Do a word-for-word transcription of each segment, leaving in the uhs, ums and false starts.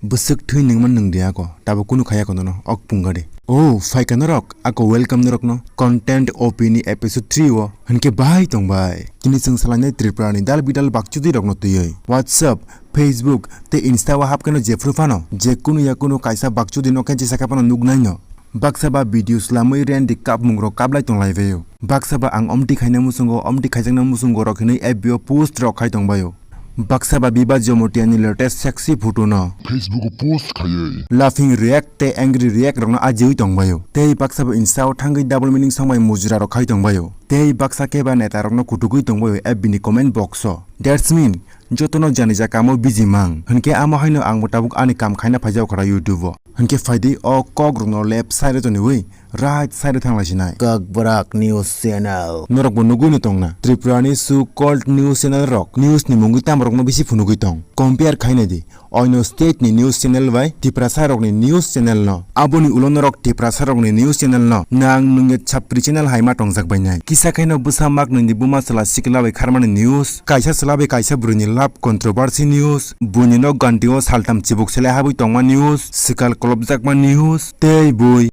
Bwswk thwi nungma nung di ako, tabuk kunu khai ako nono, ok punga de. Oh, phaika norok, ako welcome norokno, content O P ni episode three o, hwnkhe bahai tong bai. Tini chwng salainai Tripura ni dal bidal bakchudi rokno twiwi. WhatsApp, Facebook, tei Insta o hapkeno jephru phano, je kunu ya kunu kaisa bakchudi no khe jesa khe phano nuknai no. Baksa ba video slamwi rendi kapmung rok kaplai tonglai baio. Baksa ba ang omti khaina muchungo, omti khaijakna muchungo rok hinwi F B o post rok khai tong baio. Baksa ba Biba Jomotia ni latest sexy photo no Facebook o post khaiwi laughing react tei angry react rokno ajiwi tong baio. Tei baksa ba Insta o thangwi double meaning song bai mujra rok khai tong baio. Tei baksa khe ba neta rokno kutukwi tong baio F B ni comment box o. That's mean, jotono jani ja kamo busy mang. Hwnkhe amo haino angbo tabuk ani kam khaina phaijak kha YouTube o. Hwnkhe phaidi o kok rokno left side o toniwi right side o thanglai sinai. Kokborak News Channel. Norokbo nugwi no tongna. Tripura ni so called news channel rok news ni mungwi tamo rokno bisi phunugwi tong. Compare khainai di. Oino state ni news channel bai Tiprasa rokni news channel no. Aboni ulo norok Tiprasa rokni news channel no nang nungya chapri channel hai ma tongjak bainai. Kisa khaino bwsa mak nini buma chwla sikla bai kharmani news, kaisa chwla bai kaisa bwrwini love controversy news, buini nok ganti o saltam chibuk selai habwi tongma news, swkal kolopjakma news, tei bui.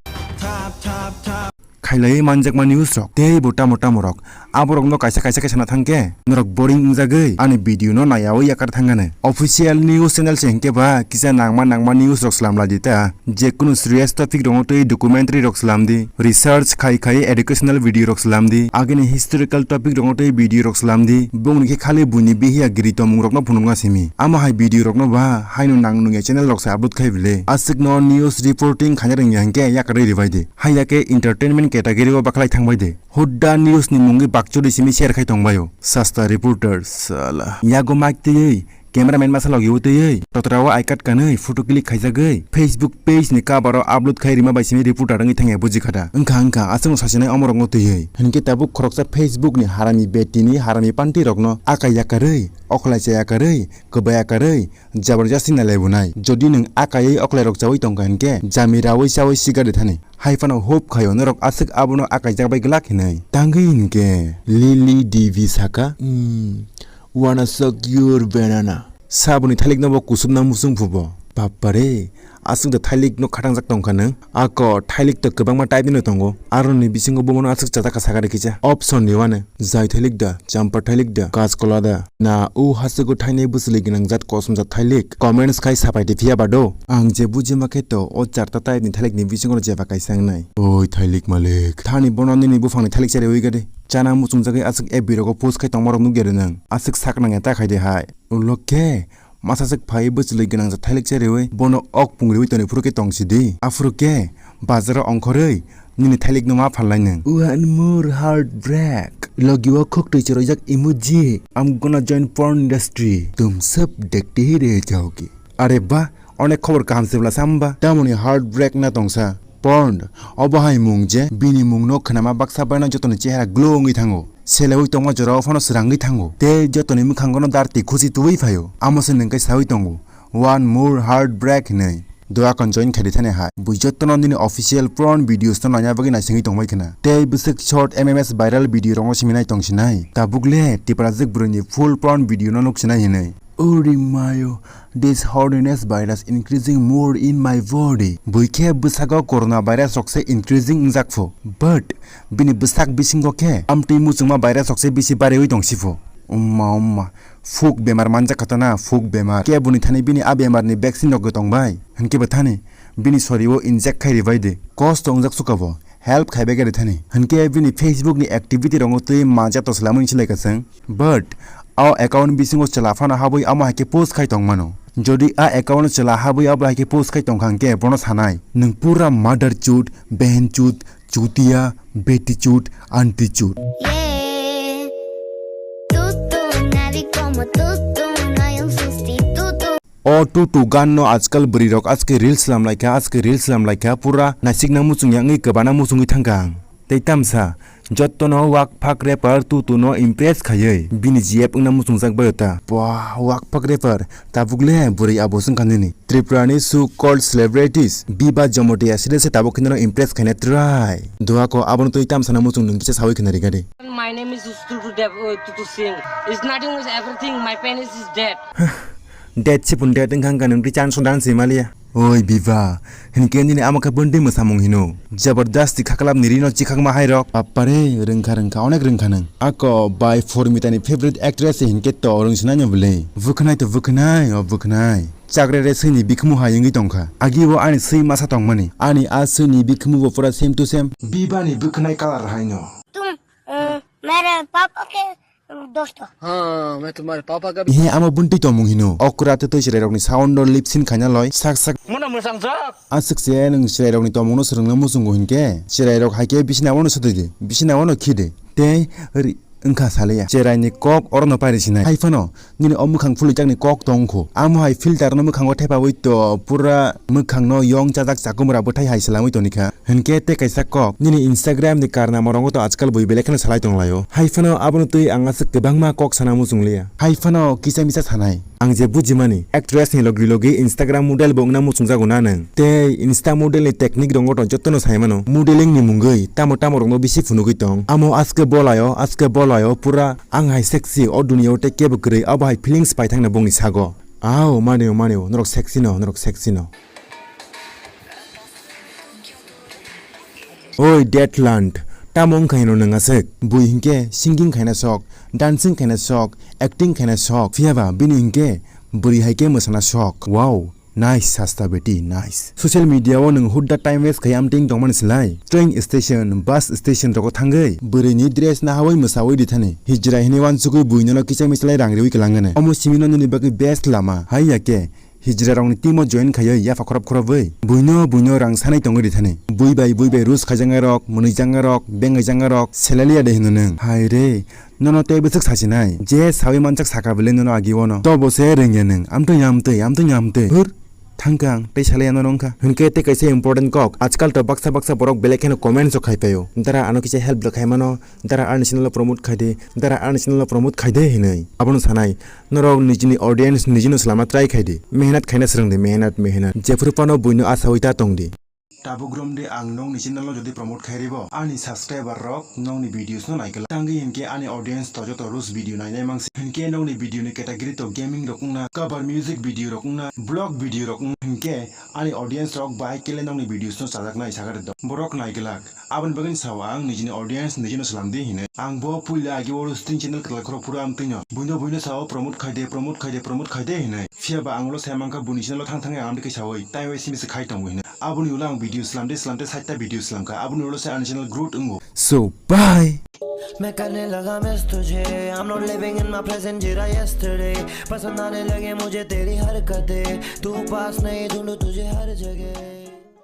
Khailaiwi manjakma news rok tei bo tamo tamo rok. Aborokno kaisa kaisa khe sana thangkhe norok boring wngjagwi ani video no nayawi yakar thangani. Official news channel se hinkhe ba kisa nangma nangma news rok slamlai di ta. Jekunu serious topic rokno twi documentary rok slam di, research khai khai educational video rok slam di, agini historical topic rokno twi video rok slam di. Bongni khe khali buini bihiya giri tongmung rokno phunukna simi. Amo hai video rokno ba haino nang nungya channel rok se upload khai bile. Aswkno news reporting khaina rwngya hinkhe yakarwi rwbai di. Haiya khe entertainment category o bakhlai thangbai de. Hudda news ni mungwi bakchuri simi share khai tongbaio. Sasta reporter sala. Yago mic twiwi, cameraman masa logio twiwi, totra o I card kanwi photo click khaijagwi Facebook page ni cover o upload khai rima bai simi reporter wngwi thangya buji khata. Wngkha wngkha aswkno sasinai omorokno twiwi. Hinkhe tabuk khoroksa Facebook ni harami betini harami panti rokno akai yakarwi, okhlai cha yakarwi, kwbai yakarwi, jabardasti nalaibunai. Jodi nwng akaiwi oklairok chawi tongkha hinkhe, jami rawi chawi sigar de thani. Hai phano hope khaio norok aswk abono akaijak bai glak hinwi. Tangwi hinkhe Lily D V saka, "Hmm, wanna suck your banana." Saboni thailikno bo kusupna muchung phubo. Bappare, aswk da thailikno khatangjak tongkha nwng. Ako thailik to kwbangma type ni no tongo. Aroni bisingo bomono aswk chajak kha sakha de kisa. Option ni uanw. Jai thailik da, champa thailik da, kaskola da. Na o hasugo thainai bwswlwi gwnang jat kosom jat thailik. Comments khai sapai di phiya bado. Ang je bujima khe to o charta type ni thailik ni bisingo jeba kaisa wngnai. Oi thailik malik. Thani bono nini buphang ni thailik chari wi gade. Chana muchung jagwi aswk F B rogo post khai tongma rok nukya de nwng. Aswk sak nangya ta khai de hai. Ulo khe Masa swk phai bwchwlwi gwnang jat thailik chariwi bono ok pung riwi toni phuru khe tong sidi. Aphuru khe bazaro ongkhorwi nini thailikno ma phalnai nwng. One more heartbreak. Logi o khuk twi chwraijak emoji. I'm gonna join porn industry. Tum sab dekhte hi reh jaoge. Are ba, onek khobor kaham se bwla sa hwnba? Tamoni heartbreak na tongsa? Porn, obo hai mung je bini mungno khnama baksa baino jotoni chehara glow wngwi thango. Selewi tongma jorao phano srangwi thango. Tei jotoni mwkhangono darti khusi tubui phaio. Amo se nwng khe sawi tongo, "One more heartbreak," hinwi. Dua kon join khaidi thani hai. Bui jottono nini official porn videos no naina bagwi naisingwi tongbai khna. Tei bwswk short M M S viral video rokno simi nai tong sinai. Tabuk le Tiprajwk bwrwini full porn video no nuk sinai hinwi. Ori mayo, this horniness virus increasing more in my body. Buikhe bwsago corona virus rok se increasing wngjak pho. But bini bwsak bisingo khe amtwi muchungma virus rok se bisi bariwi tong si pho. Umma umma, fuk bemar manjak kha ta na, fuk bemar. Khe buni thani bini a bemar ni vaccine rok tong bai. Hinkhe bo thani bini sori o inject khai ribai de. Kosto wngjak suka bo. Help khaibai gari thani. Hinkhe bini Facebook ni activity rongo twi manja to swlamwi silai ka chwng. But o account bisingo chwla phano habwi amo hai khe post khai tong mano. Jodi a account chwla habwi abo hai khe post khai tong kha hinkhe bono sanai, "Nwng pura mother chut, behen chut, chutia, beti chut, aunty chut." Yeah. Tutu nari como tutu, no hay un sustituto. O tutu gan no ajkal bwrwi rok aske reels slam lai kha, aske reels slam lai kha, pura naisik na muchung ya wngwi kwbana muchungwi thang kha ang. Tei tamsa, jotto no wak phak rapper tutu no impress khaiwi bini G F wngna muchung jak bai o ta. Pua, wak phak rapper, tabuk le bwrwi abo swng kha nini. Tripura ni so called celebrities, Biba Jomotia side se tabuk khe no impress khaina try. Dua ko abono twi tamsa na muchung nwng kisa sawi khna ri gari. My name is Tutu Dev, uh, Tutu Singh. It's nothing, is everything. My penis is dead. Date sipun date wngkha wngkha nwng twi chance dance maliya. Oi biba, hinkhe nini ama khe bwndwi mwsamung hino. Jabardasti khaklap ni rino chikhakma hai rok. Bappare, rwngkha rwngkha, onek rwngkha nwng. Ako bai Formita ni favorite actress hinkhe to rwngsinai no bwle. Bwkhnai to bwkhnai, o bwkhnai. Chakre re swi ni bikhumu hai wngwi tongkha. Agi o ani swi masa tongmani. Ani a swi ni bikhumu bo pura same to same. Biba ni bwkhnai colour hai no. तुम अ, मेरे पापा के दोस्त हो। हाँ, मैं तुम्हारे पापा का भी He amo buntwi tongmung hino. Okra tei twi chwrairokni sound o lip sync khaina loi. Sak sak. Mano mwsang sak. Aswk se nwng chwrairokni tongmungno swrwngna muchungo hinkhe, chwrairok hai khe bisina wano sotwi di, bisina wano khi di. Tei ri-, wngkha saliya. Chwraini kok orono pairi sinai. Hai phano nini o mwkhang phulwijakni kok tong kho. Amo hai filter no mwkhango thepaui to pura mwkhangno yong chajak chakumra bwthai hai swlamwi tonikha. Hinkhe tei kaisa kok, nini Instagram ni karnamo rongo to ajkal bui belai kheno salai tonglaio. Hai phano abono twi ang aswk kwbangma kok sana muchung liya. Hai phano kisa misa sanai. Ang je bujimani, actress ni logi logi Instagram model bo wngna muchungjago na nwng. Tei Insta model ni technique rongo to jotono sai mano. Modeling ni mungwi tamo tamo rokno bisi phunugwi tong. Amo aske bolaio, aske bolaio pura ang hai sexy o duniya o tei kebo kwrwi abo hai feelings paithangna bongni sago. Ao, manio, manio, norok sexy no, norok sexy no. Oi Deadland, tamo wngkha hino nwng aswk? Bui hinkhe singing khaina sok, dancing khaina sok, acting khaina sok, phiyaba bini hinkhe bwrwi hai khe mwsana sok. Wow, nice sasta beti, nice. Social media o nwng hudda time waste khai amtwing tongmani slai, train station, bus station rogo thangwi bwrwini dress nahawi mwsawi rithani. Hijra hinwi wansugwi buinono kisa misalai rang riwi kwlangani. Omo simino nini bagwi best lama, hai ya khe? Hijrarokni team o join khaiwi yapha khorop khorobwi buino buino rang sanai tongwi rithani. Bui bai bui bai rus khaijaknai rok, mwnwijak nai rok, bengaijaknai rok selaliya de hino nwng. Hai re, nono tei bwswk sasinai? Je sawi mansak saka bwle nono agi ono. To bo se rwngya nwng. Amtwi amtwi, amtwi amtwi. Hur, thangkang, tei salaya nono wngkha. Hinkhe tei kaisa important kok. Ajkal to baksa baksa borok belai kheno comments o khaipaio. Dara ano kisa help rwkhaimano. Dara ani channel o promote khai de, dara ani channel o promote khai de hinwi. Abono sanai, norok nijini audience nijino swlama try khai di. Mehnat khaina swrwng di, mehnat, mehnat. Jephuru phano buino asawi ta tong di. Tabuk rom de ang nokni channel o jodi promote khai ribo, ani subscriber rok nokni videos no naikolak. Tangwi hinkhe ani audience to joto rus video nainai mangsi. Hinkhe nokni video ni category to gaming rok wngna, cover music video rok wngna, vlog video rok wngna hinkhe ani audience rok bahai kele nokni videos no chajaknai sakha de do. Borok naikolak. Aboni bagwi sao ang nijini audience nijino swlam di hinwi. Ang bo puila agi o roasting channel kwtal khorok phuru amtwino. Buino buino sao promote khai de, promote khai de, promote khai de hinwi. Phiya ba ang ulo sai mankha buni channel o thang thangwi ang amtwi khe saui. Tai wai simi se khai tongo hinwi. Aboni ulo ang video swlam de, swlam de, sait ta video swlam kha. Aboni ulo se ani channel growth wngo. So, bye. मैं करने लगा मिस तुझे, I'm not living in my present, जी रहा yesterday। पसंद आने लगे मुझे तेरी हरकतें, तू पास नहीं, ढूंढूं तुझे हर जगह।